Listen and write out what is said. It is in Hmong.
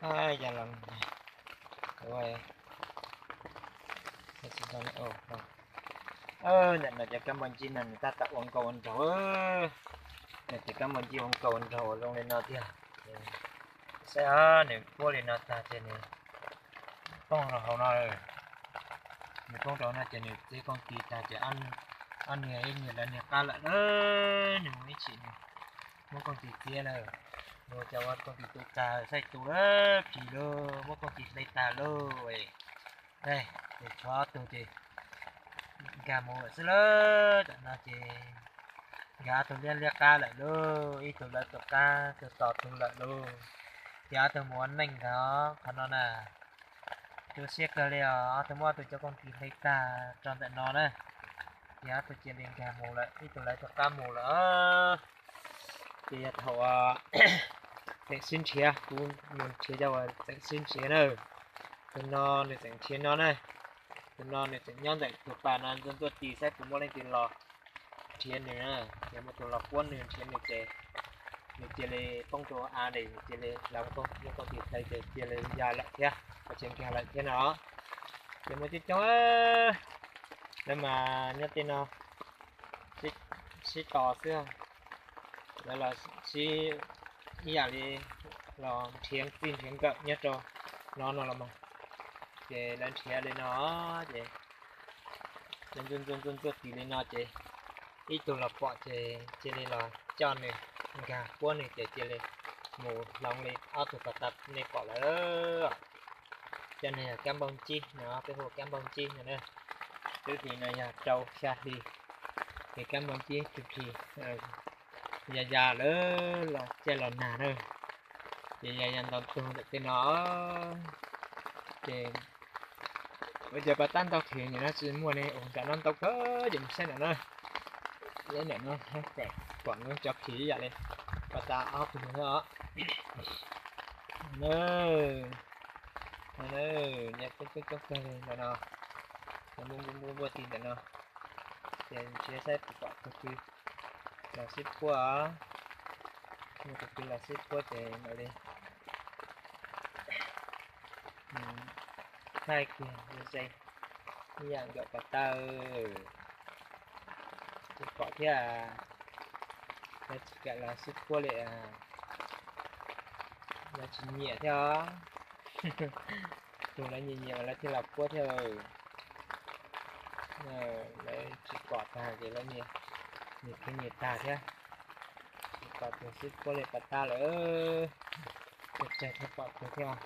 Ya los, ntawm no cov kab npauj ntsib no nws tab tom ua nkauj ua nraug. Nws cov kab npauj ntsib ua nkauj ua nraug ua zoo li no tiag. Saib, nws puab li no tag ces nws poob rau hauv no. Nws poob rau no ces nws txiav kooj tis tag ces ob niag ib niag lawv niag qab lawm. Nws mus ib chim nws muab kooj tis txiav lawm. Nws ua cas ua kooj tis tu tag, saib tu lawm, plis lawm, muab kooj tis hle tag lawm. Ces tshuav ob tug ces nkag mus lawm xwb lawm. Tam no ces nkag ob tug liab liab qab lawm lauj, ib tug lawv tus qab tus tos tug lawm lauj. Ces ob tug mus ua neej ntag qhov no na. Tu siab kawg li os, ob tug muab ob tug cov kooj tis hle tag rau ntawm no na. Ces ob tug cia li nkag mus lawm, ib tug lawv tus qab mus lawm. Ces yog thaum tseem sib nrhiav, kuv mus nrhiav cov uas tseem sib nrhiav na. Tus no nws tseem nrhiav no na. Tus no nws tseem nyob ntawm tus pas no ntxuaj ntxuaj tis saib puas muaj leej twg los nrhiav nws na. Yog muaj tus los puab nws nrhiav nws ces nws cia li poob rau av ntawd, nws cia li hloov kooj, muab kooj tis hle ces cia li ya lawm thiab, ua tsis nkag lawm thiab no. Ces muaj coob coob lawv mas nyob tej no sib tos xwb. Lawv los sib ib yam li los nrhiav txij nrhiav nkawm nyob rau no no los mas. Ces lawv nrhiav li no ces lawv ntxuaj ntxuaj ntxuaj ntxuaj tis li no ces ib tug los pom ces cia li los coj nws nkag puab nws ces cia li mus hloov li ob tug pas tas nej pom lawm. Cov no yog kab npauj ntsib no, peb hu kab npauj ntsib no na. Twb hli no yog rau xya hli, ces kab npauj ntsib tsis hli, ya ya lawm los caij los nag na. Ces ya ya ntau tug ntawm tej no. Ces ua cas pas tab ntau khev nim no tsis muaj ne, ua nram no ntau kawg ces mus saib nram no. Saib nram no, pom no cov khev ib yam li pas tas ob tug no os. No, no, coob coob kawg li ntawm no. Npuaj npuaj npuaj npuaj ti ntawm no. Ces nrhiav saib puas pom tus twg los sib puab. Muaj tus twg los sib puab ces mam li thaij kiag ze ze ib yam nkawm pas taw. Tsis pom thiab, lawv tsis kam los sib puab li, lawv tsis nyiam thiab os. Tus lawv nyiam nyiam mas lawv thiaj los puab thiab. Lawv tsis pom tag ces lawv nyiam, nyiam khiav nyiam tag thiab. Tsis pom tus sib puab li pas tab lawm, tsawg tsawg thiaj pom tus thiab.